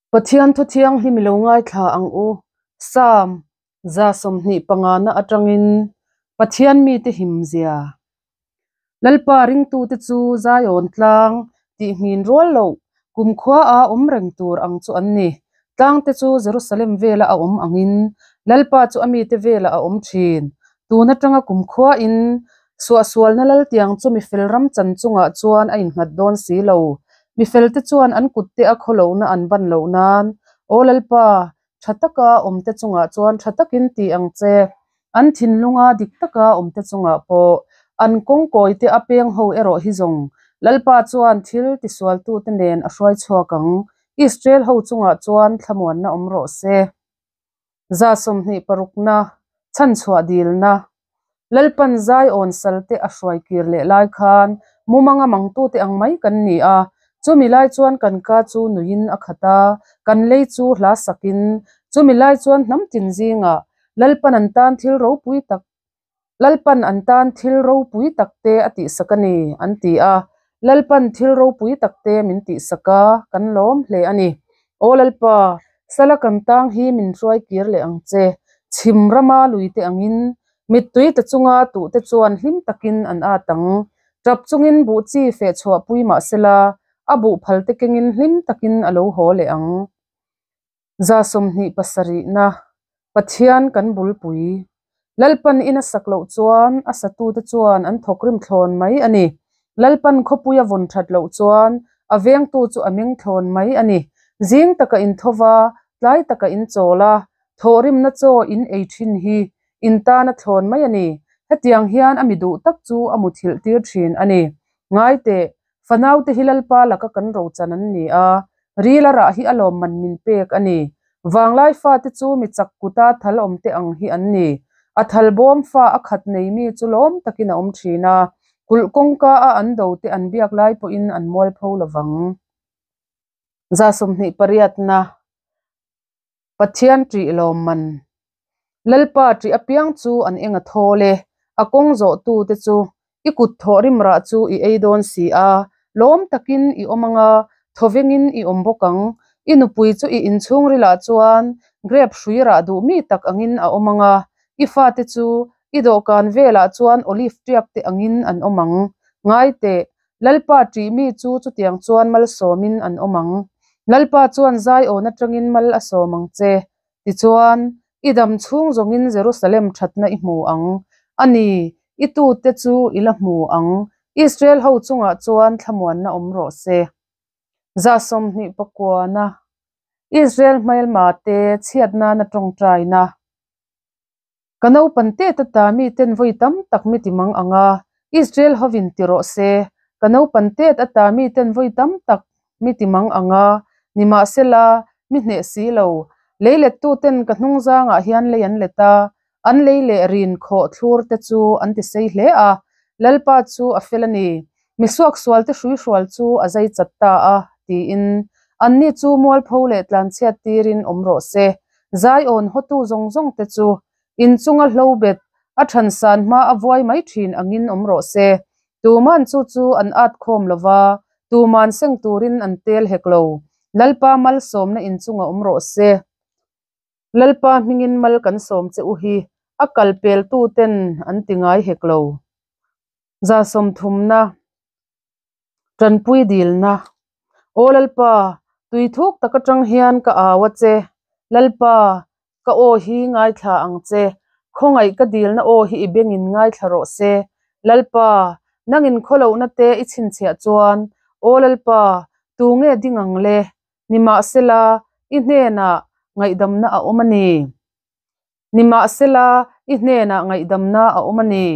Pathian thu thianghlim i lo ngaithla ang u. Psalm 25 na atangin Pathian mite himzia. Lalpa ringtute chu Zion tlang tihngin rual loh kumkhua a awm reng tur ang chu an ni. Tlangte chu Jerusalem vela a awm angin Lalpa chu a mite velah a awm thin. Tun atanga kumkhua in suahsualna laltiang chu mifel ram chan chungah chuan a innghat dawn si lo. Mifelte chuan an kutte a khawlohna an ban loh nan, Aw Lalpa, tha taka awmte chungah chuan tha takin ti ang che. An thinlunga dik taka awmte chungah pawh an kawng kawite a peng ho erawh hi zawng Lalpa chuan thil tisualtute nen a hruai chhuak ang. Israel ho chungah chuan thlamuanna awm rawh se. 26 na Chhanchhuah dilna. Lalpan Zion salte a hruai kir leh lai khan mumanga mangtute ang mai kan ni a. Chumi lai chuan kan ka chu nuiin a khat a, kan lei chu hla sakin. Chumi lai chuan hnam tin zingah Lalpan an tan thil ropui tak Lalpan an tan thil ropui takte a tihsak a ni, an ti a. Lalpan thil ropui takte min tihsak a, kan lawm hle a ni. Aw Lalpa, sala kan tang hi min hruai kir leh ang che. Chhim rama luite angin mittui tla chunga tuhte chuan hlim takin an at ang. Tap chungin buh chi feh chhuahpui mah sela, a buh phalte kengin hlim takin a lo haw leh ang. 27 na Pathian kan bulpui. Lalpan in a sak loh chuan a satute chuan an thawkrim thlawn mai a ni. Lalpan khawpui a vawn that loh chuan a vengtu chu a meng thlawn mai a ni. Zing taka in thova, tlai taka in chawl a, thawhrimna chaw in ei thin hi in tan a thlawn mai a ni. Hetiang hian a mi duh tak chu a muthilh tir thin a ni. Ngai teh, fanaute hi Lalpa laka kan rochan an ni a, ril a rah hi a lawmman min pek a ni. Vanglai fate chu mi chak kuta thal awmte ang hi an ni. A thal bawm fa a khat nei mi chu lawm takin a awm thin a, kulh kawngka a an dote an biak lai pawhin an mualpho lovang. 28 na Pathian ṭih lawmman. Lalpa ṭih apiang chu an eng a thawl e, a kawng zawhtute chu i kut thawh rim rah chu i ei dawn si a, lawm takin i awm anga, thawvengin i awm bawk ang. I nupui chu i inchhung rilah chuan grep hrui rah duh mi tak angin a awm anga, i fate chu i dawhkan velah chuan olive ṭiak te angin an awm ang. Ngai teh, Lalpa ṭih mi chu chutiang chuan malsawmin an awm ang. Lalpa chuan Zion atangin mal a sawm ang che. Tichuan, i dam chhung zawngin Jerusalem thatna i hmu ang. A ni, i tute chu i la hmu ang. Israel ho chungah chuan thlamuanna awm rawh se. 29 na Israel hmelma te chhiat nana tawngtaina. Ka naupan tet ata miten vawi tam tak mi ti mang ang a, Israel hovin ti rawh se. Ka naupan tet ata miten vawi tam tak mi ti mang ang a, nimahsela mi hneh si lo. Lei lettuten ka hnung zangah hian lei an let a, an lei leh rin khawh thlur te chu an ti sei hle a. Lalpa chu a fel a ni. Mi suaksualte hruihrual chu a zai chat ta a, tiin anni chu mualpho leh tlanchhiat tirin awm rawh se. Zion hawtu zawng zawng te chu inchunga hlobet a thansan hma a vuai mai thin angin awm rawh se. Tuman chu chu an at khawm lova, tuman seng turin an tel hek lo. Lalpa malsawmna inchunga awm rawh se. Lalpa hmingin mal kan sawm che u hi a kal pel tu ten an ti ngai hek lo. 30 na Tanpui dilna. Aw Lalpa, tui thuk tak atang hian ka au a che. Lalpa, ka aw hi ngaithla ang che. Khawngaih ka dilna aw hi i bengin ngaithla rawh se. Lalpa, nangin khawlohna te i chhinchhiah chuan. Aw Lalpa, tu nge ding ang le. Nimahsela, i hnenah ngaihdamna a awm a ni. Nimahsela, i hnenah ngaihdamna a awm a ni.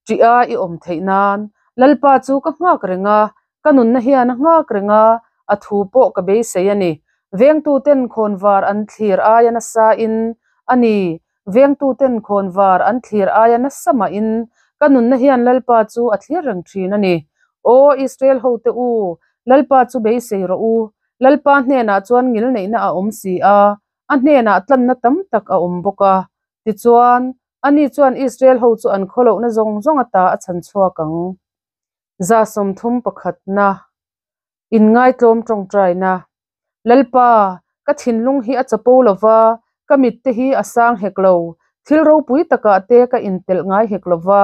Ṭih a i awm theih nan. Lalpa chu ka nghak reng a, ka nunna hian a nghak reng a, a thu pawh ka beisei a ni. Vengtuten khawnvar an thlir aia nasa in a ni. Vengtuten khawnvar an thlir aia nasa mahin ka nunna hian Lalpa chu a thlir reng thin a ni. Aw Israel hote u, Lalpa chu beisei rawh u. Lalpa hnenah chuan ngil neihna a awm si a, a hnenah tlanna tam tak a awm bawk a. Tichuan, ani chuan Israel ho chu an khawlohna zawng zawng ata a chhan chhuak ang. 31 na Inngaitlawm tawngtaina. Lalpa, Ka thinlung hi a chapo lo va, ka mitte hi a sâng hek lo. Thil ropui takah te ka intelh ngai hek lo va,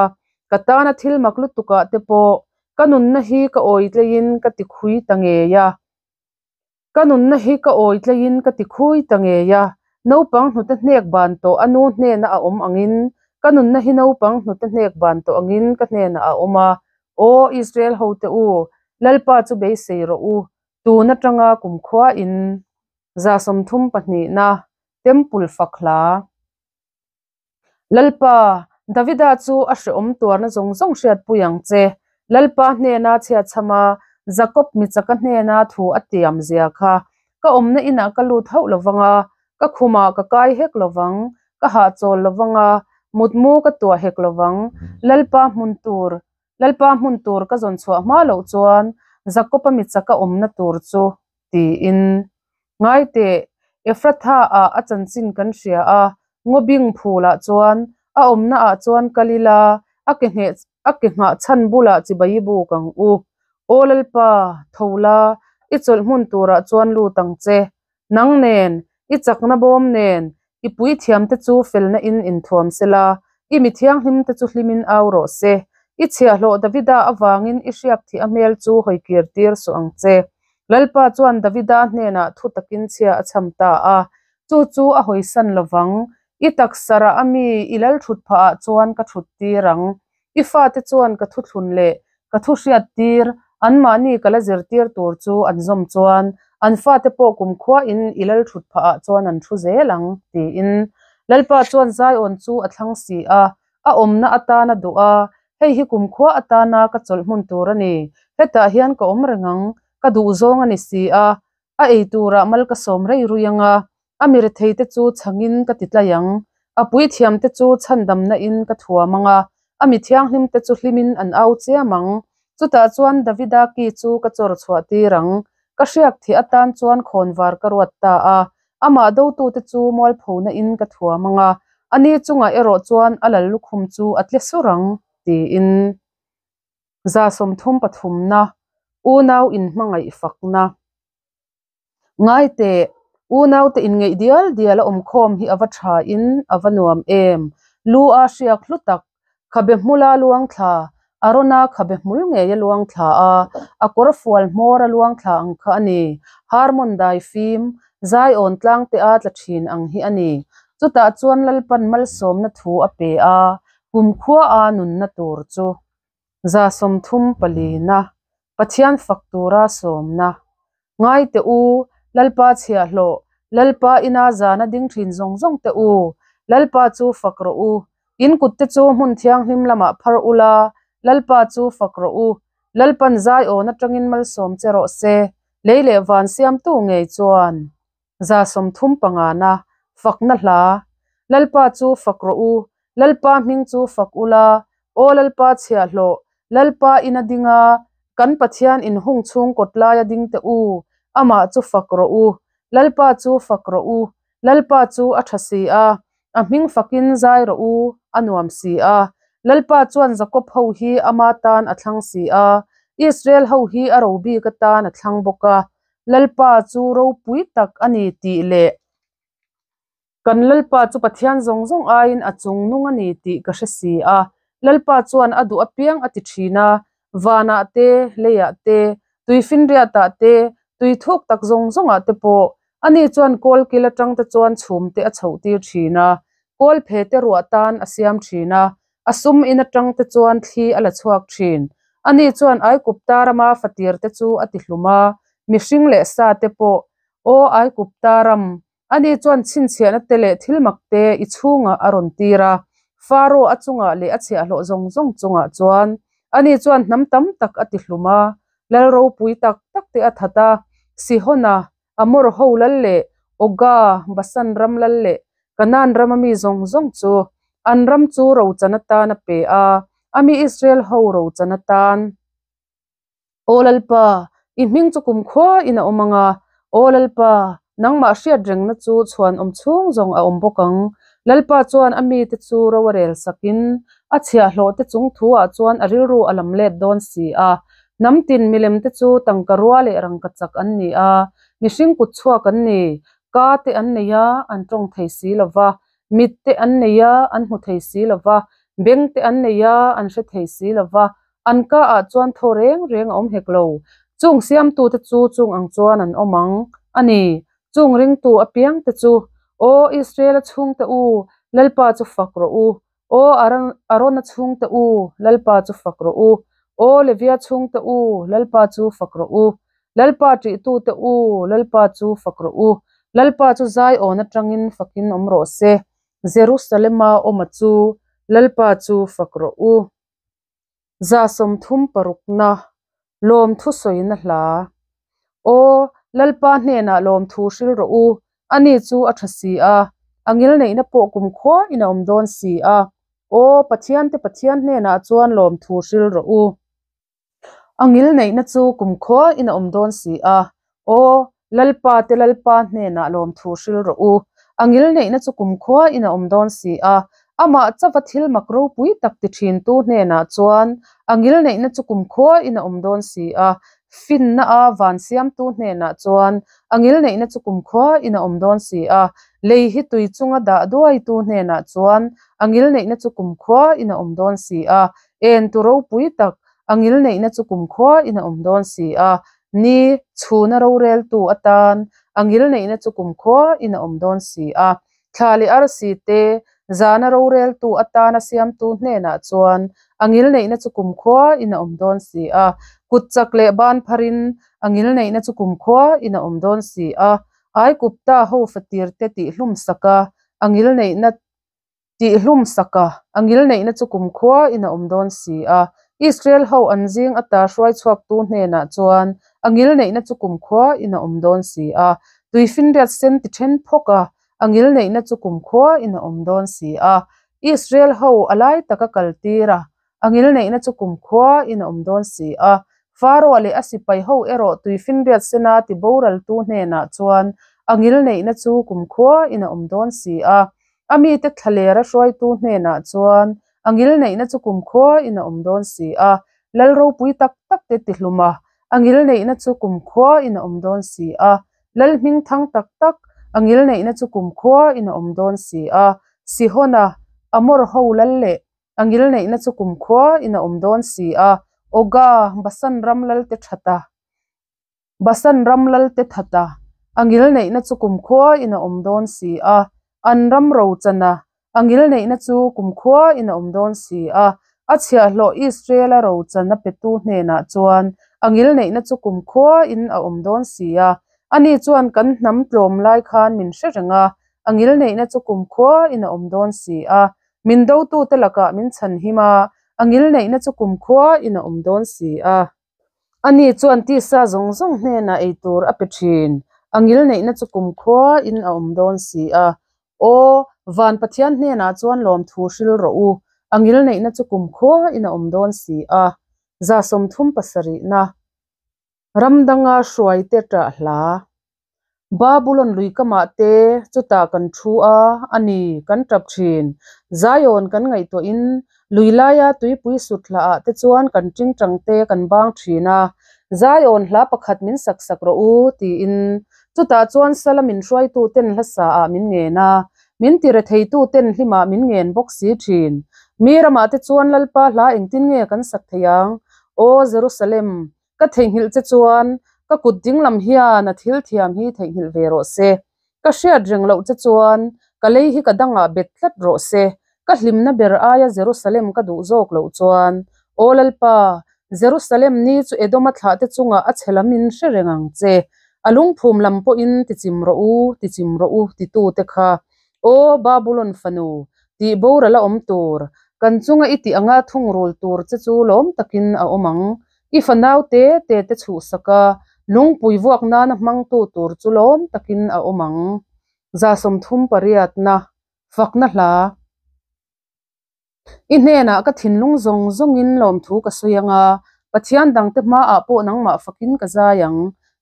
ka tâna thil mak lutukah te pawh ka nunna hi ka awitleiin ka tikhui ta ngei a. Ka nunna hi ka awitleiin ka tikhui ta ngei a. Naupang hnute hnek ban tawh a nu hnena a awm angin, ka nunna hi naupang hnute hnek ban tawh angin ka hnenah a awm a. Aw Israel hote u, Lalpa chu beisei rawh u, tun atanga kumkhuain 32 na Temple fak hla. Lalpa, Davida chu a hrehawm tuarna zawng zawng hriatpui ang che. Lalpa hnena chhiatchham a, Jakob michaka hnena thu a tiam zia kha. Ka awmna inah ka lut hauh lovang a, ka khumah ka kai hek lovang, ka hahchawl lovang a, mutmu ka tuah hek lovang. Lalpa hmun tur Lalpa hmun tur ka zawn chhuah hma loh chuan Jakob-a mi chaka awmna tur chu tiin. Ngai teh, Ephratha-ah a chanchin kan hria a, ngawbing phulah chuan a awmnaah chuan kal ila, a ke ngheh a ke nghah chhan bulah chibai i buk ang u. Aw Lalpa, tho la, i chawlh hmun turah chuan lut ang che. Nang nen, i chakna bawm nen, i puithiamte chu felna in inthuam sela, i mi thianghlimte chu hlimin au rawh se. I chhiahhlawh Davida avangin i hriak thih a hmel chu hawikir tir suh ang che. Lalpa chuan Davida hnenah thu takin chhia a chham ta a, chu chu a hawisan lovang. I taksa rah a mi i lal thut phahah chuan ka thut tir ang. I fate chuan ka thuthlun leh ka thu hriat tir, anmahni ka la zirtir tur chu an zawm chuan an fate pawh kumkhuain i lal thut phahah chuan an thu zel ang, tiin Lalpa chuan Zion chu a thlang si a, a awmna atan a duh a, hei hi kumkhua atana ka chawlh hmun tur a ni, hetah hian ka awm reng ang, ka duhzawng a ni si a, A ei turah mal ka sawm rei rui ang a, a mi retheite chu chhangin ka ti tlai ang. A puithiamte chu chhandamna in ka thuam ang a, a mi thianghlimte chu hlimin an au chiam ang. Chutah chuan Davida ki chu ka chawr chhuah tir ang. Ka hriak thih atan chuan khawnvar ka ruat ta a, amah dotute chu mualphona in ka thuam ang a, ani chungah erawh chuan a lal lukhum chu a tle sur ang, tiin. 33 na, Unau inhmangaih fakna. Ngai teh, unaute inngeih dial dial a awmkhawm hi a va tha in a va nuam em! Lu a hriak hlu tak, khabe hmula luang thla, Arona khabe hmul ngei a luang thla a, a kawr fual hmawr a luang thla ang kha a ni. Harmon dai fim, Zion tlang te a tla thin ang hi a ni. Chutah chuan Lalpan malsawmna thu a pe a, kumkhua a nunna tur chu. 34 na, Pathian fak tura sawmna. Ngai teh u, Lalpa chhiahhlawh, Lalpa ina zana ding thin zawng zawng teh u, Lalpa chu fak rawh u. In kutte chu hmun thianghlim lamah phar ula, Lalpa chu fak rawh u. Lalpan Zion atangin malsawm che rawh se, lei leh van siamtu ngei chuan. 35 na, Fakna hla, Lalpa chu fak rawh u, Lalpa hming chu fak ula, Aw Lalpa chhiahhlawh, Lalpa ina ding a, kan Pathian inhung chhung kawt laia ding teh u, amah chu fak rawh u. Lalpa chu fak rawh u, Lalpa chu a tha si a, a hming fakin zai rawh u, a nuam si a. Lalpa chuan Jakob ho hi ama tan a thlang si a, Israel ho hi a ro bik atan a thlang bawk a. Lalpa chu ropui tak a ni tih leh kan Lalpa chu Pathian zawng zawng aiin a chung nung a ni tih ka hre si a. Lalpa chuan a duh apiang a ti thin a, vanah te, leiah te, tuifinriatah te, tui thuk tak zawng zawngah te pawh. Ani chuan kawl kil atang te chuan chhum te a chhoh tir thin a, kawl phe te ruah tan a siam thin a, a sum in atang te chuan thli a la chhuak thin. Ani chuan Aikupta rama fatir te chu a tihlum a, mihring leh sa te pawh, Aw Aikupta ram, ani chuan chhinchhiahna te leh thilmak te i chhungah a rawn tir a, Faro a chungah leh a chhiahhlawh zawng zawng chungah chuan. Ani chuan hnam tam tak a tihlum a, lal ropui tak tak te a that a, Sihona, Amor ho lal leh Oga, Basan ram lal leh Kanaan rama mi zawng zawng chu an ram chu rochan atan a pe a, a mi Israel ho rochan atan. Aw Lalpa, i hming chu kumkhua in a awm ang a, Aw Lalpa, nangmah hriat rengna chu chhuan awm chhung zawng a awm bawk ang. Lalpa chuan a mite chu ro a rel sakin, a chhiahhlawhte chung thu-ah chuan a rilru a lam let dawn si a. Hnam tin milemte chu tangka rua leh rangkachak an ni a, mihring kut chhuak an ni. Ka te an nei a, an tawng thei si lo va, mit te an nei a, an hmu thei si lo va, beng te an nei a, an hre thei si lo va, an ka ah chuan thaw reng reng a awm hek lo. Chung siamtute chu chung ang chuan an awm ang a ni. Chung ringtu apiangte chu, Aw Israela chhungte u, Lalpa chu fak rawh u. Aw Arona chhungte u, Lalpa chu fak rawh u. Aw Levia chhungte u, Lalpa chu fak rawh u. Lalpa ṭihtute u, Lalpa chu fak rawh u. Lalpa chu Zion aṭangin fakin awm rawh se. Jerusalema awma chu, Lalpa chu fak rawh u. 36na Lawmthu sawina hla. Aw, Lalpa hnenah lawmthu hril rawh u, ani chu a tha si a, a ngilneihna pawh kumkhua in a awm dawn si a. Aw, Pathiante Pathian hnenah chuan lawmthu hril rawh u. A ngilneihna chu kumkhua in a awm dawn si a. Aw, Lalpa te Lalpa hnenah lawmthu hril rawh u. A ngilneihna chu kumkhua in a awm dawn si a. Amah chauha thil mak ropui tak ti thintu hnenah chuan a ngilneihna chu kumkhua in a awm dawn si a. Finna a van siamtu hnenah chuan a ngilneihna chu kumkhua in a awm dawn si a. Lei hi tui chunga dah duaitu hnenah chuan a ngilneihna chu kumkhua in a awm dawn si a. Entu ropui tak a ngilneihna chu kumkhua in a awm dawn si a. Ni, chhuna roreltu atan a ngilneihna chu kumkhua in a awm dawn si a. Thla leh arsi te zana roreltu atana siamtu hnenah chuan a ngilneihna chu kumkhua in a awm dawn si a. Kut chak leh ban pharin a ngilneihna chu kumkhua in a awm dawn si a. Aigupta ho fatirte tihhlum saka a ngilneihna Tihhlum saka a ngilneihna chu kumkhua in a awm dawn si a. Israel ho an zing ata hruai chhuaktu hnenah chuan a ngilneihna chu kumkhua in a awm dawn si a. Tuifinriat sen ti then phawk a, a ngilneihna chu kumkhua in a awm dawn si a. Israel ho a lai taka kaltir a, a ngilneihna chu kumkhua in a awm dawn si a. Faroa leh a sipai ho erawh tuifinriat sena ti boraltu hnenah chuan a ngilneihna chu kumkhua in a awm dawn si a. A mite thlalera hruaitu hnenah chuan a ngilneihna chu kumkhua in a awm dawn si a. Lal ropui tak tak te tihlum a, a ngilneihna chu kumkhua in a awm dawn si a. Lal hming thang tak tak, a ngilneihna chu kumkhua in a awm dawn si a. Sihona, Amor ho lal leh A ngilneihna chu kumkhua in a awm dawn si a, Oga, Basan ram lalte thata, Basan ram lalte thata, a ngilneihna chu kumkhua in a awm dawn si a, an ram rochana, a ngilneihna chu kumkhua in a awm dawn si a, a chhiahhlawh Israela rochana petu hnenah chuan a ngilneihna chu kumkhua in a awm dawn si a, ani chuan kan hnam tlawm lai khan min hre reng a, a ngilneihna chu kumkhua in a awm dawn si a, Min dotute lakah min chhanhim a, a ngilneihna chu kumkhua in a awm dawn si a. Ani chuan tisa zawng zawng hnenah ei tur a pe thin, a ngilneihna chu kumkhua in a awm dawn si a. Aw, van Pathian hnenah chuan lawmthu hril rawh u, a ngilneihna chu kumkhua in a awm dawn si a. 37na. Ram danga hruaite ṭah hla. Babulon lui kamah te chutah kan thu a, a ni, kan ṭap ṭhin. Zion kan ngaihtuahin lui laia tuipui sut hlaah te chuan kan ṭingṭang te kan bang ṭhin a. Zion hla pakhat min sak sak rawh u, tiin. Chutah chuan sala min hruaituten hla saah min ngen a, min tiretheitu-ten hlimah min ngen bawk si ṭhin. Mi ramah te chuan Lalpa hla engtin nge kan sak thei ang? Aw Jerusalem, Ka theihnghilh che chuan ka kut dinglam hian a thil thiam hi theihnghilh ve rawh se. Ka hriat reng loh che chuan ka lei hi ka dangah bet tlat rawh se. Ka hlimna ber aia Jerusalem ka duh zawk loh chuan, Aw Lalpa, Jerusalem ni chu Edoma thlahte chungah a chhe lam in hre reng ang che. A lungphum lam pawhin tichim rawh u, tichim rawh u titute kha. Aw Babulon fanu, tih boral a awm tur, kan chunga i tih anga thungrul tur che chu lawm takin a awm ang. I fanau te te te chhuhsak a, lungpui vuak nana hmangtu tur chu lawm takin a awm ang. 38na Fakna hla. I hnenah ka thinlung zawng zawngin lawmthu ka sawi ang a, Pathian dangte hmaah pawh nangmah fakin ka zai ang.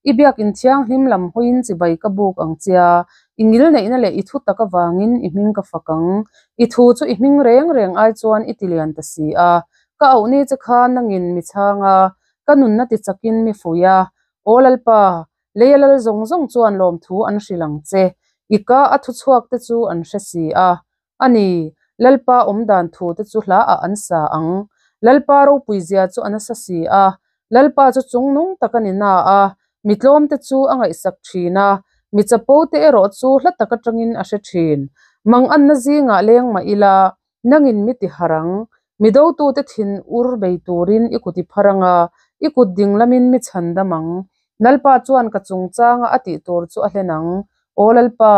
I biakin thianghlim lam hawiin chibai ka buk ang che a, i ngilneihna leh i thu tak avangin i hming ka fak ang. I thu chu i hming reng reng ai chuan i tilian ta si a, Ka auh ni che kha nangin mi chhang a, ka nunna ti chakin mi fuih a. Aw Lalpa, Leia lal zawng zawng chuan lawmthu an hrilh ang che. I ka a thuchhuakte chu an hre si a. A ni, Lalpa awm dan thute chu hlaah an sa ang. Lalpa ropuizia chu a nasa si a. Lalpa chu chungnung tak a ni na a, mi tlawmte chu a ngaihsak thin a, mi chapote erawh chu hla tak atangin a hre thin. Manganna zingah leng mah ila, nangin mi ti harh ang. Mi dotute thin ur bei turin i kut i phar ang a, i kut ding lamin mi chhan dam ang. Lalpa chuan ka chungchanga a tih tur chu a hlen ang. Aw Lalpa,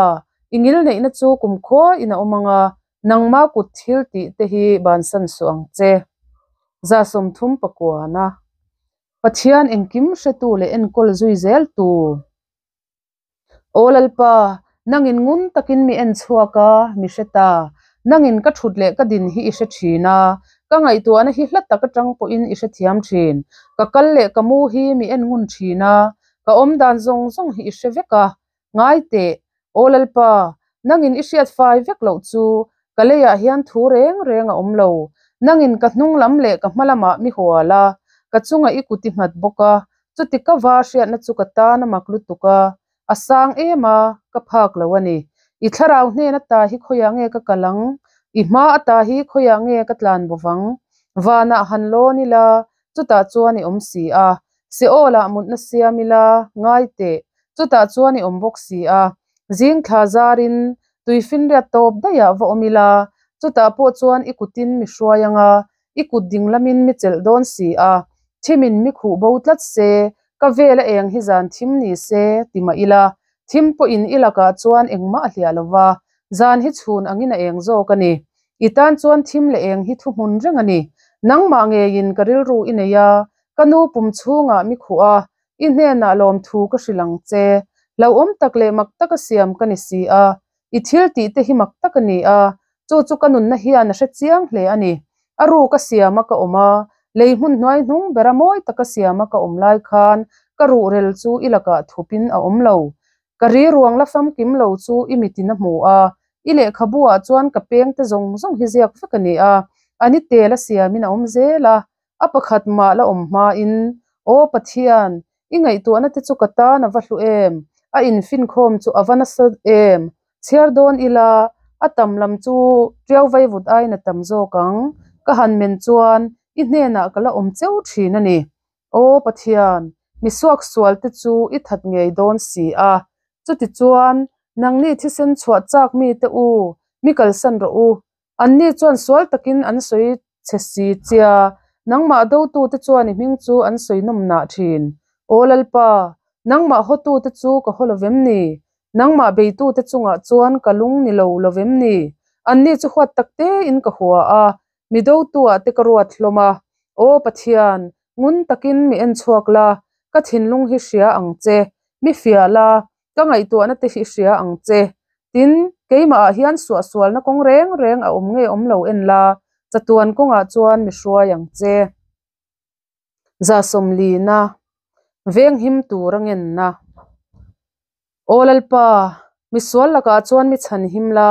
i ngilneihna chu kumkhuain a awm ang a, nangma kut thil tih te hi bansan suh ang che. 39 Pathian engkim hretu leh enkawl zui zel tu. Aw Lalpa, nangin ngun takin mi en chhuak a, mi hre ta. Nangin ka thut leh ka din hi i hre thin a, ka ngaihtuahna hi hla tak atang pawhin i hrethiam thin. Ka kal leh ka mu hi mi en ngun thin a, ka awmdan zawng zawng hi i hre vek a. Ngai teh, Aw Lalpa, nangin i hriat fai vek loh chu ka leiah hian thu reng reng a awm lo. Nangin ka hnung lam leh ka hma lamah mi hual a, ka chungah i kut i nghat bawk a, chuti ka va hriatna chu ka tan a mak lutuk a, a sang em a, ka phak lo a ni. I thlarau hnen ata hi khawiah nge ka kal ang? I hma ata hi khawiah nge ka tlan bo vang? Vanah han lawn ila, chutah chuan i awm si a. Seol-ah mutna siam ila, ngai teh, chutah chuan i awm bawk si a. Zing thla zarin tuifinriat tawp daihah va awm ila, chutah pawh chuan i kutin mi hruai ang a, i kut ding lamin mi chelh dawn si a. Thimin mi khuh bo tlat se, ka vela eng hi zan thim ni se, ti mah ila, thim pawhin i lakah chuan engmah a hliah lo va, zan hi chhun angin a eng zawk a ni. I tan chuan thim leh eng hi thuhmun reng a ni. Nangmah ngeiin ka rilru i nei a, ka nu pum chhungah mi khuh a, i hnenah lawmthu ka hrilh ang che. Hlauhawm tak leh mak taka siam ka ni si a, i thil tih te hi mak tak a ni a, chu chu ka nunna hian a hre chiang hle a ni. A ruka siama ka awm a, lei hmun hnuai hnung bera mawi taka siama ka awm lai khan ka ruhrel chu i lakah thupin a awm lo. Ka ri ruang la famkim lo chu i mitin a hmu a, i lehkhabu ah chuan ka peng te zawng zawng hi ziak vek a ni a, a ni tel a siamin a awm zel a, a pakhat mah la awm hmain, Aw Pathian, i ngaihtuahna te chu ka tan a va hlu em, a infinkhawm chu a va nasa em, chhiar dawn ila, a tam lam chu tiau vaivut aiin a tam zawk ang, ka han men chuan i hnenah ka la awm cheu thin a ni. Aw Pathian, mi suaksual te chu i that ngei dawn si a. Chutichuan, nangni thisen chhuah chak mite u, mi kalsan rawh u. Anni chuan sual takin an sawi che si chia, nangmah dotute chuan i hming chu an sawi nawm nah thin. Aw Lalpa, nangmah hawtute chu ka haw lovem ni? Nangmah beitute chungah chuan ka lung ni lo lovem ni? Anni chu huat tak tein ka hua a, Mi dotuah te ka ruat hlawm a, Aw Pathian, ngun takin mi en chhuak la, ka thinlung hi hria ang che, mi fiah la, ka ngaihtuahna te hi hria ang che. Tin, keimahah hian suahsualna kawng reng reng a awm nge awm lo en la, chatuan kawngah chuan mi hruai ang che. 90 Venghim tur a ngenna. Aw Lalpa, mi sual lakah chuan mi chhan him la,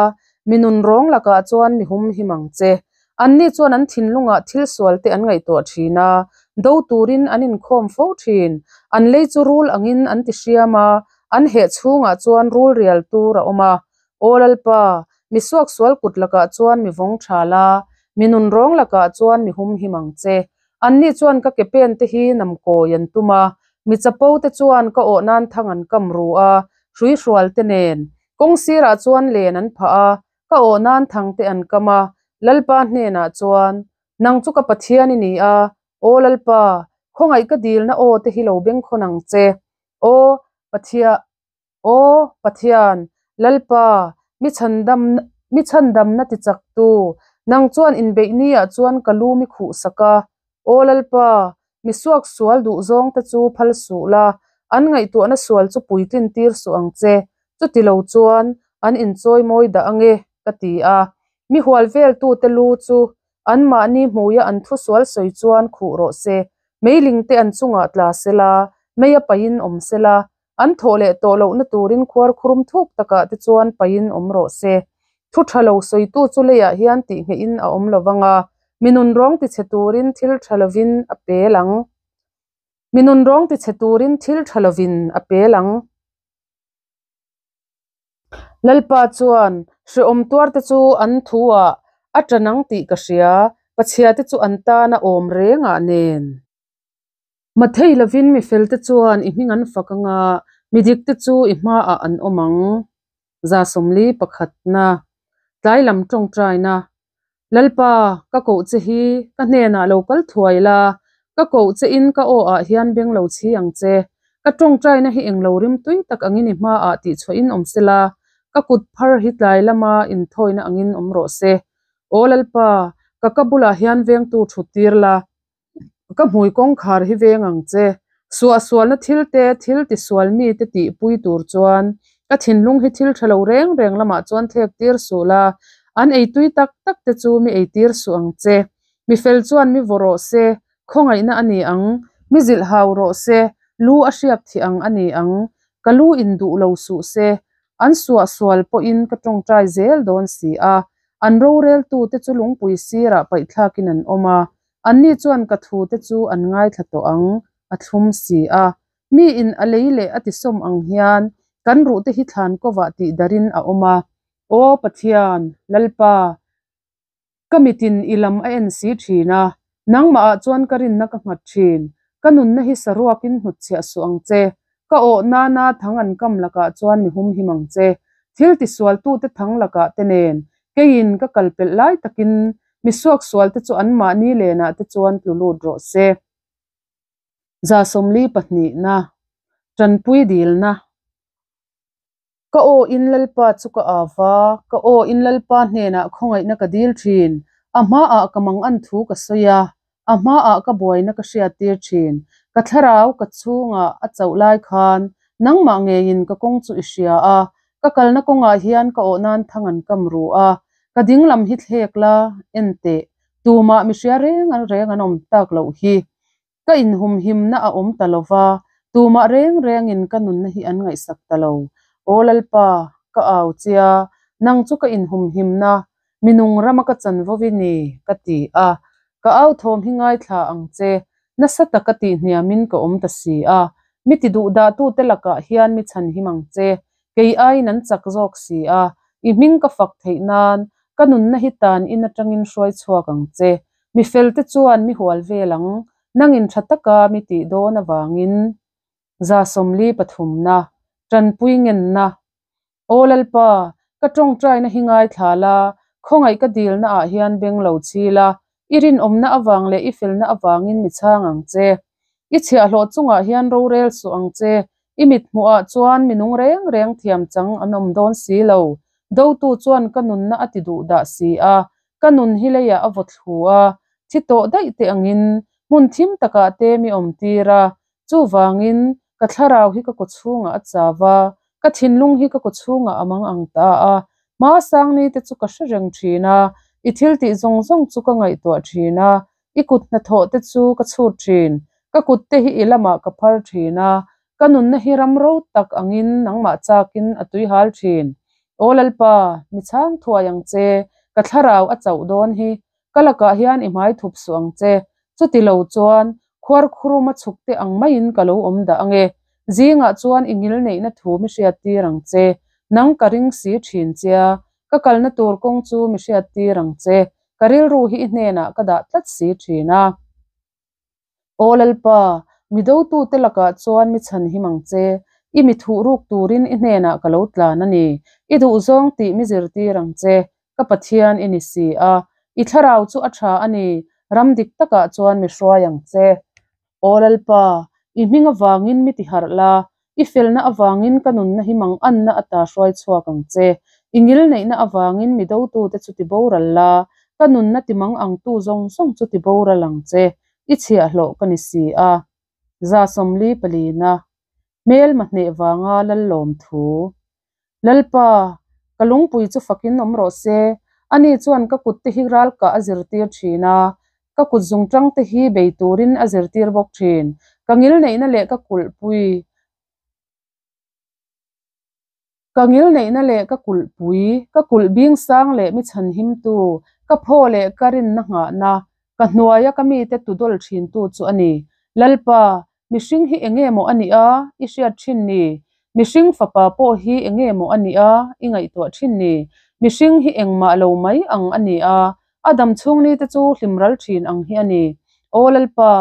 mi nun rawng lakah chuan mi hum him ang che. Anni chuan an thinlungah thil sual te an ngaihtuah thin a, do turin an inkhawm fo thin. An lei chu rul angin an ti hriam a, an heh chhungah chuan rul rial tur a awm a. Aw Lalpa, mi suaksual kut lakah chuan mi vawng tha la, mi nun rawng lakah chuan mi hum him ang che. Anni chuan ka ke pen te hi nam kawi an tum a, mi chapo te chuan ka awh nan thang an kam ru a, hrui hrual te nen. Kawng sirah chuan len an phah a, ka awh nan thang te an kam a, Lalpa hnenah chuan, Nang chu ka Pathian i ni a, Aw Lalpa, khawngaih ka dilna aw te hi lo bengkhawn ang che. Aw Pathian. Aw Pathian, Lalpa, mi chhandam, mi chhandamna ti chaktu, nang chuan inbeih niah chuan ka lu mi khuh sak a. Aw Lalpa, mi suak sual duh zawngte chu phal suh la, an ngaihtuahna sual chu puitlin tir suh ang che, chuti lo chuan an inchawi mawi dah ange, ka ti a. Mi hual veltute lu chu Anmahni hmuia an thu sual sawi chuan khuh rawh se, meiling te an chungah tla sela, mei a paihin awm sela, an thawh leh tawh lohna turin khuar khurum thuk takah te chuan paihin awm rawh se. Thu tha lo sawitu chu leiah hian tihnghehin a awm lo vang a, mi nunrawng tichhe turin thil tha lovin a pel ang. Mi nunrawng tichhe turin thil tha lovin a pel ang. Lalpa chuan, Hrehawm tuarte chu an thuah a tan ang tih ka hria, pachhiate chu an tana awm rengah nen. Mathei lovin mi felte chuan i hming an fak anga, mi dikte chu i hmaah an awm ang. 41na. Tlai lam tawngtaina. Lalpa, ka koh che hi, ka hnenah lo kal thuai la, ka koh che in ka aw ah hian beng lo chhi ang che. Ka tawngtaina hi englo rim tui tak angin i hmaah tihchhuahin awm sela, ka kut phar hi tlai lama inthawina angin awm rawh se. Aw Lalpa, ka ka bulah hian vengtu thut tir la, Ka hmui kawngkhar hi veng ang che. Suahsualna thil te, thil tisual mi te tihpui tur chuan ka thinlung hi thil tha lo reng reng lamah chuan thlek tir suh la, an ei tui tak tak te chu mi ei tir suh ang che. Mi fel chuan mi vaw rawh se, khawngaihna a ni ang, mi zilh hau rawh se, lu a hriak thih ang a ni ang, ka lu in duh lo suh se, an suahsual pawhin ka tawngtai zel dawn si a, an roreltute chu lungpui sirah paihthlakin an awm a, Anni chuan ka thute chu an ngaithla tawh ang, a thlum si a. Miin a lei leh a tisawm ang hian kan ruhte hi thlan kovah tih darin a awm a. Aw Pathian, Lalpa, ka mitin i lam a en si thin a, nangmahah chuan ka rinna ka nghat thin. Ka nunna hi saruakin hnutchhiah suh ang che. Ka awh nana thang an kam lakah chuan mi humhim ang che. Thil tisualtute thang lakah te nen keiin ka kal pelh lai takin Mi suaksualte chu anmahni lenah te chuan tlu lut rawh se. 42na. Tanpui dilna. Ka aw in Lalpa chu ka au va, ka aw in Lalpa hnenah khawngaihna ka dil thin. A hmaah ka mangan thu ka sawi a, a hmaah ka buaina ka hriattir thin. Ka thlarau ka chhungah a chauh lai khan nangmah ngeiin ka kawng chu i hria a, Ka kalna kawngah hian ka awh nan thang an kam ru a, ka ding lam hi thlek la, en teh, tumah mi hria reng reng an awm tak loh hi. Ka inhumhimna a awm ta lo va, tumah reng rengin ka nunna hi an ngaihsak ta lo. Aw Lalpa, ka au chia, nang chu ka inhumhimna, mi nung rama ka chanvo i ni, ka ti a. Ka au thawm hi ngaithla ang che, nasa taka tihhniamin ka awm ta si a. Mi ti duhdahtute lakah hian mi chhanhim ang che, kei aiin an chak zawk si a, i hming ka fak theih nan ka nunna hi tan in atangin hruai chhuak ang che. Mi felte chuan mi hual vel ang, nangin tha taka mi tih dawn avangin. 43na. Tanpui ngenna. Aw Lalpa, ka tawngtaina hi ngaithla la, khawngaih ka dilna ah hian beng lo chhi la, i rinawmna avang leh i felna avangin mi chhang ang che. I chhiahhlawh chungah hian rorel suh ang che, i mithmuhah chuan mi nung reng reng thiam chang an awm dawn si lo. Dotu chuan ka nunna a ti duh dah si a, ka nun hi leiah a vaw thlu a, thi tawh daih te angin hmun thim takah te mi awm tir a, Chuvangin, ka thlarau hi ka kawchhungah a chau a, ka thinlung hi ka kawchhungah a mang ang ta a. Hma sangni te chu ka hre reng thin a, i thil tih zawng zawng chu ka ngaihtuah thin a, i kut hnathawh te chu ka chhut thin. Ka kut te hi i lamah ka phar thin a, ka nunna hi ram ro tak angin nangmah chakin a tuihal thin. Aw Lalpa, mi chhang thuai ang che, ka thlarau a chauh dawn hi. Ka lakah hian i hmai thup suh ang che. Chuti lo chuan, khuar khuruma chhuk te ang maiin ka lo awm dah ange. Zingah chuan i ngil neihna thu mi hriattir ang che. Nang ka ring si thin chia, ka kalna tur kawng chu mi hriattir ang che. Ka rilru hi i hnenah ka dah tlat si thin a. Aw Lalpa, mi dotute lakah chuan mi chhan him ang che. I mi thuh ruk turin i hnenah ka lo tlan a ni. I duhzawng tih mi zirtir ang che. Ka Pathian i ni si a, i thlarau chu a tha a ni, ram dik takah chuan mi hruai ang che. Aw Lalpa, i hming avangin mi ti harh la, i felna avangin ka nunna hi manganna ata hruai chhuak ang che. I ngilneihna avangin mi dotute chu ti boral la, ka nunna ti mangangtu zawng zawng chu ti boral ang che, i chhiahhlawh ka ni si a. 44na. Hmelma hneh vanga Lallawm thu. Lalpa, ka lungpui chu fakin awm rawh se. Ani chuan ka kutte hi ralkah a zirtir thin a, ka kut zungtangte hi bei turin a zirtir bawk thin. Ka ngilneihna leh ka kulhpui, ka ngilneihna leh ka kulhpui, ka kulh bing sang leh mi chhanhimtu, ka phaw leh ka rinna nghahna, ka hnuaia ka mite tudawl thintu chu a ni. Lalpa, Mihring hi enge maw a nih a i hriat thin ni? Mihring fapa pawh hi enge maw a nih a i ngaihtuah thin ni? Mihring hi engmah lo mai ang a ni a, a dam chhung ni te chu hlim ral thin ang hi a ni. Aw Lalpa,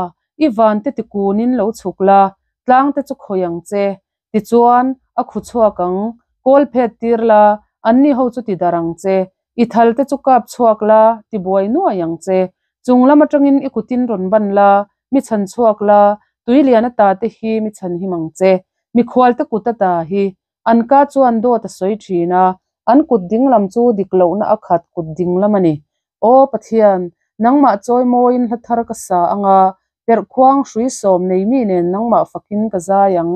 i van te tikunin lo chhuk la, tlang te chu khawih ang che. Tichuan, a khu chhuak ang, kawl phet tir la, anni ho chu ti darh ang che. I thal te chu kap chhuak la, ti buai nuai ang che. Chung lam atangin i kutin rawn ban la, mi chhan chhuak la, tui lian ata te hi mi chhan him ang che. Mikhual te kut ata hi an ka chuan dawt a sawi thin a, an kut dinglam chu dik lohna a khat kut dinglam a ni. Aw Pathian, nangmah chawi mawiin hla thar ka sa ang a, perhkhuang hrui sawm nei mi nen nangmah fakin ka zai ang.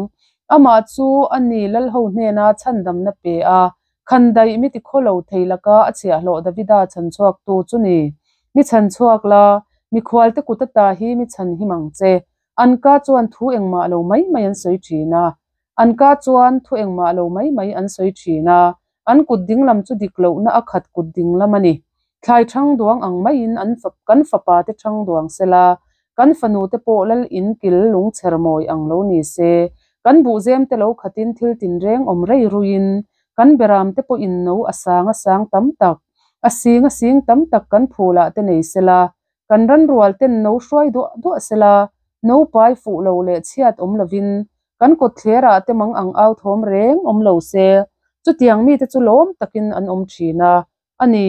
Amah chu a ni Lalho hnena chhandamna pe a, khandaih mi tikhaw lo thei laka a chhiahhlawh Davida chhanchhuaktu chu ni. Mi chhanchhuak la, mikhualte kut ata hi mi chhan him ang che. An ka chuan thu engmah lo mai mai an sawi thin a. An ka chuan thu engmah lo mai mai an sawi thin a. An kut dinglam chu dik lohna a khat kut dinglam a ni. Thlai thang duang ang maiin an kan fapa te thang duang sela, kan fanu te pawh lal in kil lungchher mawi ang lo ni se. Kan buhzem te lo khatin thil tinreng awm rei ruiin, kan beram te pawhin no a sang a sang tam tak, a sing a sing tam tak kan phulah te nei sela, Kan ran rual ten no hruai duah duah sela, no pai fuh lo leh chhiat awm lovin kan kawtthler ah te mang ang au thawm reng awm lo se, chutiang mite chu lawm takin an awm thin a, a ni,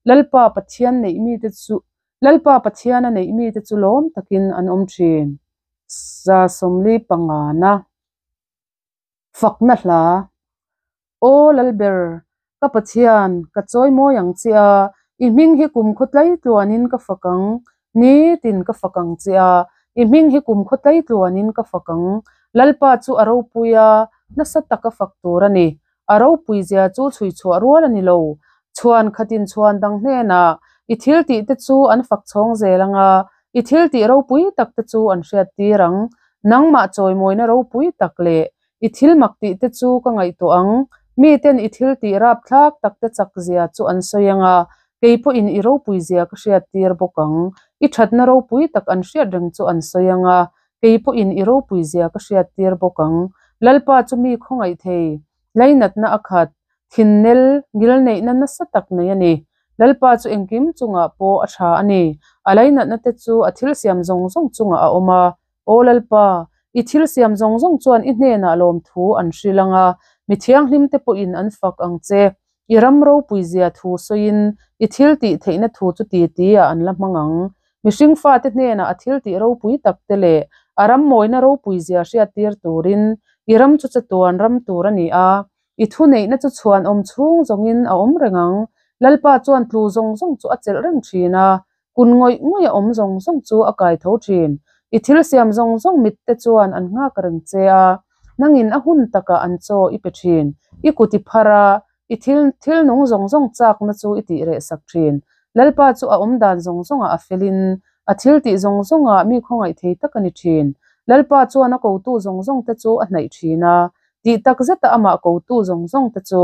Lalpa Pathian neih mite chu Lalpa Pathiana neih mite chu lawm takin an awm thin. 45 na. Fakna hla. Aw Lalber, ka Pathian, ka chawi mawi ang che a, i hming hi kumkhaw tlai tluanin ka fak ang, nitin ka fak ang che a, i hming hi kumkhaw tlai tluanin ka fak ang. Lalpa chu a ropui a, nasa taka fak tur a ni. A ropui zia chu chhui chhuah rual a ni lo. Chhuan khatin chhuan dang hnenah i thil tih te chu an fak chhawng zel ang a, i thil tih ropui tak te chu an hriat tir ang. Nangmah chawimawina ropui tak leh i thil mak tih te chu ka ngaihtuah ang. Miten i thil tih rapthlak tak te chak zia chu an sawi ang a, kei pawhin i ropui zia ka hriat tir bawk ang. I thatna ropui tak an hriat reng chu an sawi ang a, kei pawhin i ropui zia ka hriat tir bawk ang. Lalpa chu mi khawngaih thei, lainatna a khat, Thinnel ngilneihna nasa tak nei a ni. Lalpa chu engkim chungah pawh a tha a ni. A lainatna te chu a thil siam zawng zawng chungah a awm a. Aw Lalpa, i thil siam zawng zawng chuan i hnenah lawmthu an hrilh ang a, mi thianghlim te pawhin an fak ang che. I ram ropuizia thu sawiin i thil tih theihna thu chu ti tia an la hmang ang. Mihring fate hnenah a thil tih ropui tak te leh a ram mawina ropuizia hriattir turin i ram chu chatuan ram tur a ni a. I thuneihna chu chhuan awm chhung zawngin a awm reng ang. Lalpa chuan tlu zawng zawng chu a chelh reng thin a, kun ngawih ngawih a awm zawng zawng chu a kai tho thin. I thil siam zawng zawng mitte chuan an nghak reng che a, nangin a hun takah an chaw i pe thin. I kut i phar a, i thil thil nung zawng zawng chakna chu i tih reh sak thin. Lalpa chu a awm dan zawng zawngah a felin, a thil tih zawng zawngah mi khawngaih thei tak a ni thin. Lalpa chuan a kotu zawng zawngte chu a hnaih thin a, Tih tak zeta amah kotu zawng zawng te chu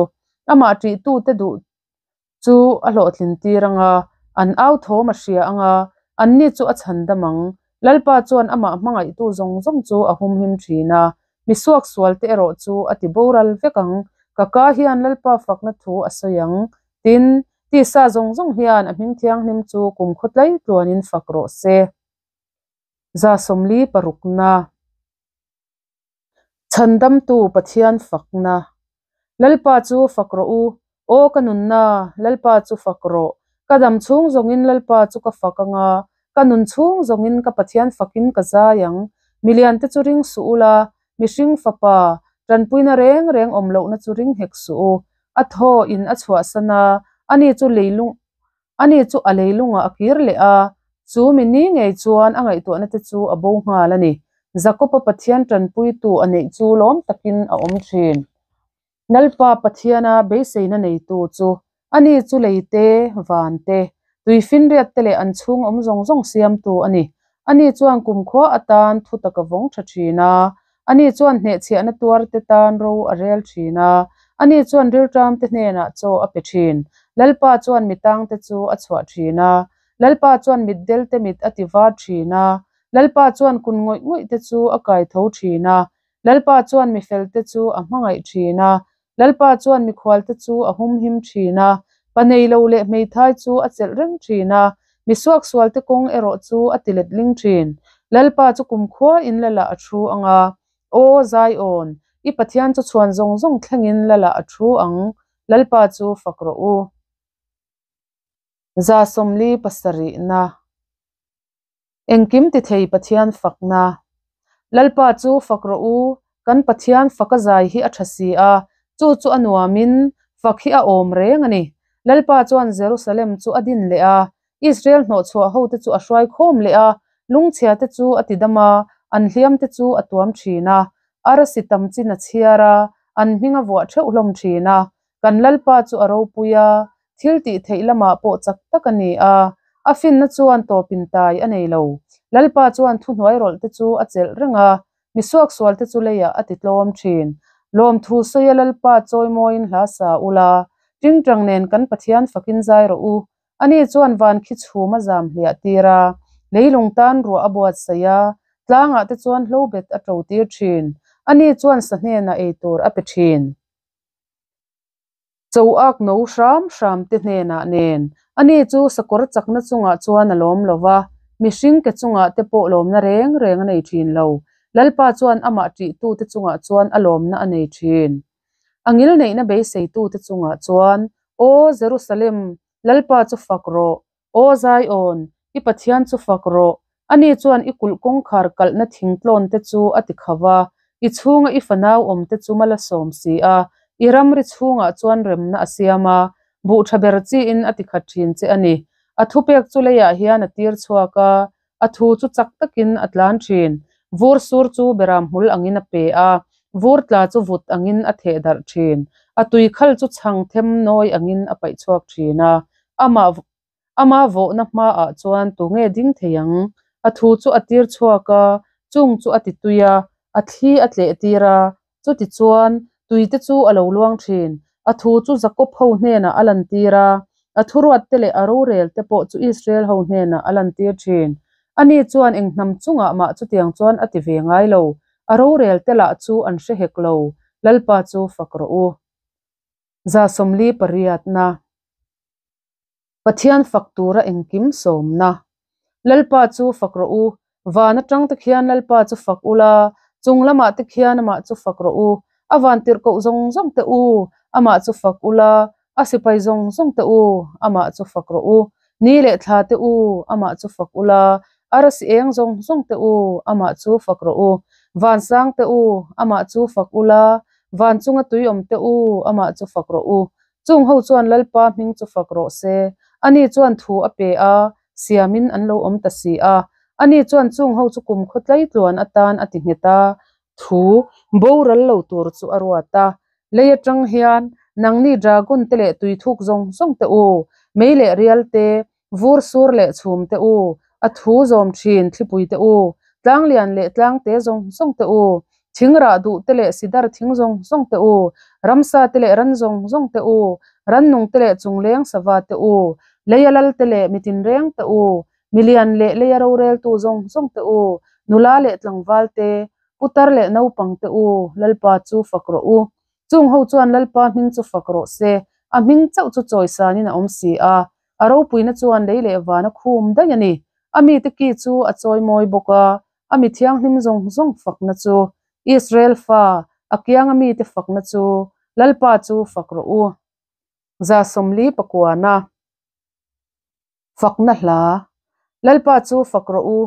amah ṭihtute duh chu a hlawhtlin tir ang a, an au thawm a hria ang a, anni chu a chhan dam ang. Lalpa chuan amah hmangaihtu zawng zawng chu a humhim ṭhin a, mi suaksualte erawh chu a ti boral vek ang. Ka ka hian Lalpa fakna thu a sawi ang. Tin, tisa zawng zawng hian a hming thianghlim chu kumkhaw tlai tluanin fak rawh se. 46 na. Chhandamtu Pathian fakna. Lalpa chu fak rawh u, Aw ka nunna, Lalpa chu fak rawh. Ka dam chhung zawngin Lalpa chu ka fak ang a, ka nun chhung zawngin ka Pathian fakin ka zai ang. Miliante chu ring suh ula, mihring fapa, tanpuina reng reng awm lohna chu ring hek suh u. A thaw in a chhuahsan a, ani chu leilung Ani chu a leilungah a kir leh a, chu mi ni ngei chuan a ngaihtuahna te chu a bo nghal a ni. Jakob-a Pathian tanpuitu a neih chu lawm takin a awm thin. Lalpa Pathiana beiseina neitu chu ani chu lei te, van te, tuifinriat te leh an chhung awm zawng zawng siamtu a ni. Ani chuan kumkhua atan thu tak a vawng tha thin a, ani chuan hnehchhiahna tuarte tan ro a rel thin a, ani chuan rilṭamte hnenah chaw a pe thin. Lalpa chuan mi tangte chu a chhuah thin a, Lalpa chuan mitdelte mit a ti var thin a. Lalpa chuan kun ngawih ngawihte chu a kai tho thin a, Lalpa chuan mi felte chu a hmangaih thin a. Lalpa chuan mikhualte chu a humhim thin a, pa nei lo leh hmeithai chu a chelh reng thin a, mi suaksualte kawng erawh chu a ti letling thin. Lalpa chu kumkhua in Lalah a thu ang a, Aw Zion, i Pathian chu chhuan zawng zawng thlengin Lalah a thu ang, Lalpa chu fak rawh u. 47na. Engkim tithei Pathian fakna. Lalpa chu fak rawh u, kan Pathian faka zai hi a tha si a, chu chu a nuamin fak hi a awm reng a ni. Lalpa chuan Jerusalem chu a din leh a, Israel hnawhchhuah hote chu a hruai khawm leh a, lungchhiate chu a tidam a, an hliamte chu a tuam thin a, arsi tam chin a chhiar a, an hming a vuah theuh hlawm thin a. Kan Lalpa chu a ropui a, thil tih theih lamah pawh chak tak a ni a, a finna chuan tawpin tai a nei lo. Lalpa chuan thuhnuairawlhte chu a chelh reng a, mi suaksualte chu leiah a ti tlawm thin. Lawmthu sawia Lalpa chawimawiin hla sa ula, tingtang nen kan Pathian fakin zai rawh u. Ani chuan van khi chhum a zam hliah tir a, leilung tan ruah a buatsaih a, tlangah te chuan hlobet a to tir thin. Ani chuan sa hnenah ei tur a pe thin. Cho ak no hram hram te hnenah nen. Ani chu sakawr chakna chungah chuan a lawm lo va, mihring ke chungah te pawh lawmna reng reng a nei thin lo. Lalpa chuan amah ṭihtute chungah chuan a lawmna a nei thin. A ngilneihna beiseitute chungah chuan, Aw Jerusalem, Lalpa chu fak rawh! Aw Zion, i Pathian chu fak rawh! Ani chuan i kulh kawngkhar kalhna thingtlawn te chu a ti kho va, i chhunga i fanau awm te chu mal a sawm si a, i ramri chhungah chuan remna a siam a, buh tha ber chiin a ti khat thin che a ni. A thupek chu leiah hian a tir chhuak a, a thu chu chak takin a tlan thin. Vur sur chu beram hmul angin a pe a, vur tla chu vut angin a theh darh thin. A tui khal chu chhang them nawi angin a paih chhuak thin a, Amah ama vawhna hmaah chuan tunge ding thei ang? A thu chu a tir chhuak a, chung chu a ti tui a, a thli a tleh tir a, chutichuan tuite chu a lo luang thin. A thu chu Jakob ho hnenah a lantir a, a thuruatte leh a rorelte pawh chu Israel ho hnenah a lantir thin. Ani chuan eng hnam chungah mah chutiang chuan a ti ve ngai lo, a rorelte lah chu an hre hek lo, Lalpa chu fak rawh u. 48na. Pathian fak tura engkim sawmna. Lalpa chu fak rawh u, van atang te khian Lalpa chu fak ula, chung lamah te khian amah chu fak rawh u, a van tirhkoh zawng zawng te u, amah chu fak ula, a sipai zawng zawng te u, amah chu fak rawh u, ni leh thla te u, amah chu fak ula, arsi eng zawng zawng te u, amah chu fak rawh u, vansang te u, amah chu fak ula, Van chunga tui awm te u, amah chu fak rawh u. Chung ho chuan Lalpa hming chu fak rawh se. Ani chuan thu a pe a, siamin an lo awm ta si a. Ani chuan chung ho chu kumkhaw tleitluan atan a ti nghet a, thu boral lo tur chu a ruat a. Lei atang hian, Nangni dragon te leh tuithuk zawng zawng te u, mei leh rial te, Vur sur leh chhum te u, a thu zawm thin thlipui te u, tlanglian leh tlangte zawng zawng te u, thing rah duh te leh sidar thing zawng zawng te u, ramsa te leh ran zawng zawng te u, rannung te leh chungleng sava te u, leia lal te leh mitinreng te u, milian leh leia roreltu zawng zawng te u, nula leh tlangval te, putar leh naupang te u, Lalpa chu fak rawh u. Chung ho chuan Lalpa hming chu fak rawh se, a hming chauh chu chawisanin a awm si a, a ropuina chuan lei leh van a khum daih a ni. A mite ki chu a chawimawi bawk a, a mi thianghlim zawng zawng fakna chu, Israel fa, a kianga mite fakna chu, Lalpa chu fak rawh u. 49na. Fakna hla. Lalpa chu fak rawh u,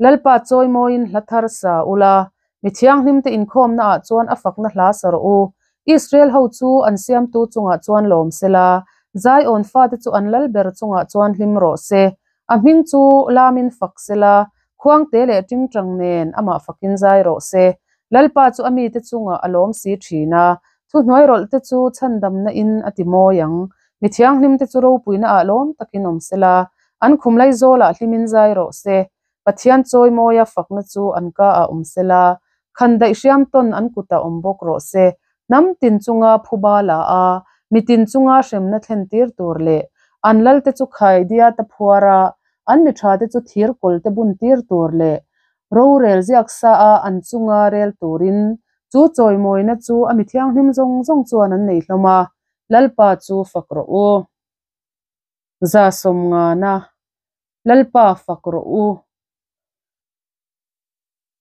Lalpa chawimawiin hla thar sa ula, mi thianghlimte inkhawmnaah chuan a fakna hla sa rawh u. Israel ho chu an siamtu chungah chuan lawm sela, Zion fate chu an lal ber chungah chuan hlim rawh se. A hming chu lamin fak sela, khuangte leh tingtang nen amah fakin zai rawh se. Lalpa chu a mite chungah a lawm si thin a, thuhnuairawlhte chu chhandamna in a ti mawi ang. Mi thianghlimte chu ropuina ah lawm takin awm sela, an khum laizawlah hlimin zai rawh se. Pathian chawimawia fakna chu an ka ah awm sela, khandaih hriam tawn an kutah awm bawk rawh se. Hnam tin chunga phuba la a, mi tin chunga hremna thlen tir tur leh an lalte chu khaidiata phuara an mi thate chu thir kawlte bun tir tur leh. Rorel ziak sa a an chunga rel turin. Chu chawimawina chu a mi thianghlim zawng zawng chuan an nei hlawm a, Lalpa chu fak rawh u. 150. Lalpa fak rawh u.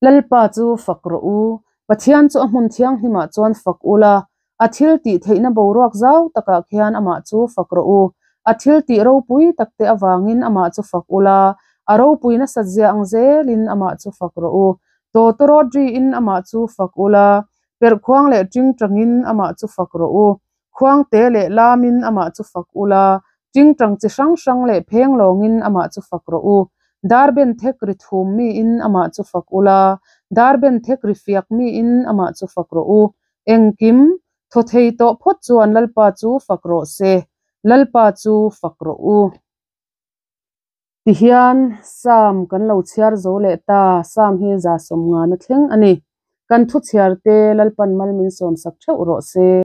Lalpa chu fak rawh u. Pathian chu a hmun thianghlimah chuan fak ula, a thil tih theihna boruak zau takah khian amah chu fak rawh u. A thil tih ropui takte avangin amah chu fak ula, a ropui nasat zia ang zelin amah chu fak rawh u. Tawtawrawt riin amah chu fak ula, perhkhuang leh tingtangin amah chu fak rawh u. Khuangte leh lamin amah chu fak ula, tingtang chi hrang hrang leh phenglawngin amah chu fak rawh u. Darben thek ri thum miin amah chu fak ula, darben thek ri fiak miin amah chu fak rawh u. Engkim, thaw thei tawh phawt chuan Lalpa chu fak rawh se, Lalpa chu fak rawh u. Tihian Sam kan lo chhiar zo leh ta, Sam hi 150 thleng a ni. Kan thu chhiar te Lalpan mal min sawmsak theuh rawh se.